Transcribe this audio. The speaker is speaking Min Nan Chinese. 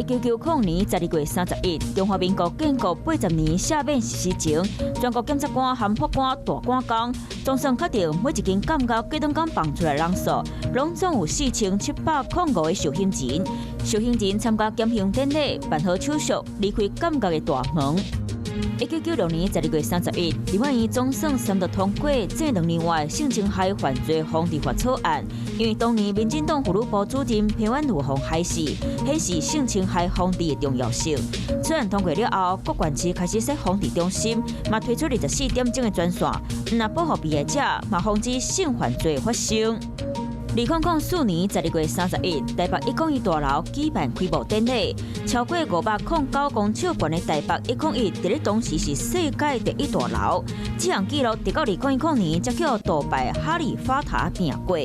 1990年12月31，中華民國建國80年赦免實施前，全國檢察官和法官大趕工，總算確定每一間監獄隔頓工放出來人數，攏總有4705個受刑人。受刑人參加減刑典禮，辦好手續，離開監獄的大門。1996年12月31，立法院總算三讀通過這2年外性侵害犯罪防治法草案。因為當年民進黨婦女部主任彭婉如予害死，顯示性侵害防治的重要性。草案通過了後，各縣市開始設防治中心，嘛推出24點鐘的專線，毋但保護被害者，嘛防止性犯罪發生。2004年12月31，台北101大樓舉辦開幕典禮，超過509公尺懸的台北一空一，佇咧當時是世界第一大樓。這項紀錄直到2010年才予杜拜哈利法塔拚過。